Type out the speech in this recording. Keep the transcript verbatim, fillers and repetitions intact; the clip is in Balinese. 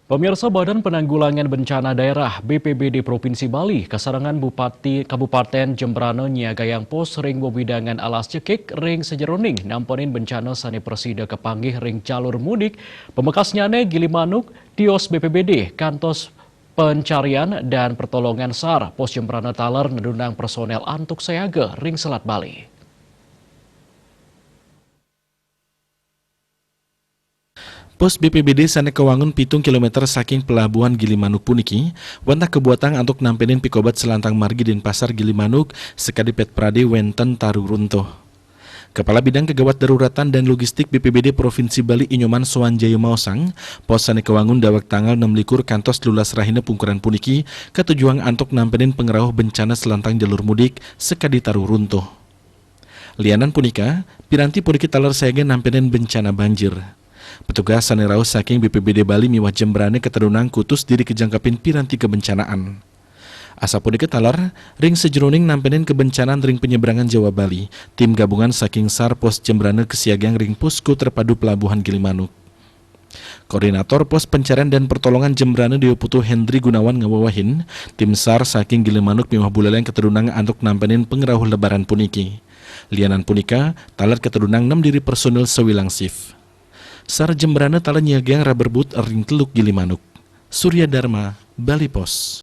Pemirsa, Badan Penanggulangan Bencana Daerah, B P B D, Provinsi Bali kasarengan Bupati Kabupaten Jembrana nyiagayang pos ring wewidangan Alas Cekik ring sajeroning nampenin bencana sane prasida kapanggih ring jalur mudik, pamekasnyane Gilimanuk, tios B P B D, kantos pencarian dan pertolongan. Sar Pos Jembrana taler nedunang personel antuk sayaga ring Selat Bali. Pos B P B D sane kawangun pitung kilometer saking pelabuhan Gilimanuk puniki, wantah kabuatang antuk nampenin pikobat salantang margi Denpasar Gilimanuk, sakadi pet prade wenten taru runtuh. Kepala Bidang Kegawat Daruratan dan Logistik B P B D Provinsi Bali, I Nyoman Sowanjaya, maosang, pos sane kawangun daweg tanggal enam likur kantos telulas rahina pungkuran puniki katujuang antuk nampenin pangrauh bencana salantang jalur mudik sakadi taru runtuh. Lianan punika, piranti puniki taler sayaga nampenin bencana banjir. Petugas sane rauh saking B P B D Bali miwah Jembrana katedunang kutus diri kajangkepin piranti kabencanaan. Asapunika taler, ring sajeroning nampenin kabencanaan ring panyebrangan Jawa Bali, tim gabungan saking Sar Pos Jembrana kasiagang ring Posko Terpadu Pelabuhan Gilimanuk. Koordinator Pos Pencarian dan Pertolongan Jembrana Dewa Putu Hendri Gunawan ngawewehin, tim Sar saking Gilimanuk miwah Buleleng katedunang antuk nampenin pangrauh lebaran puniki. Lianan punika, taler katedunang nem diri personil sawilang sif. Sar Jembrana taler nyiagayang rubber boot ring Teluk Gilimanuk. Surya Dharma, Bali Post.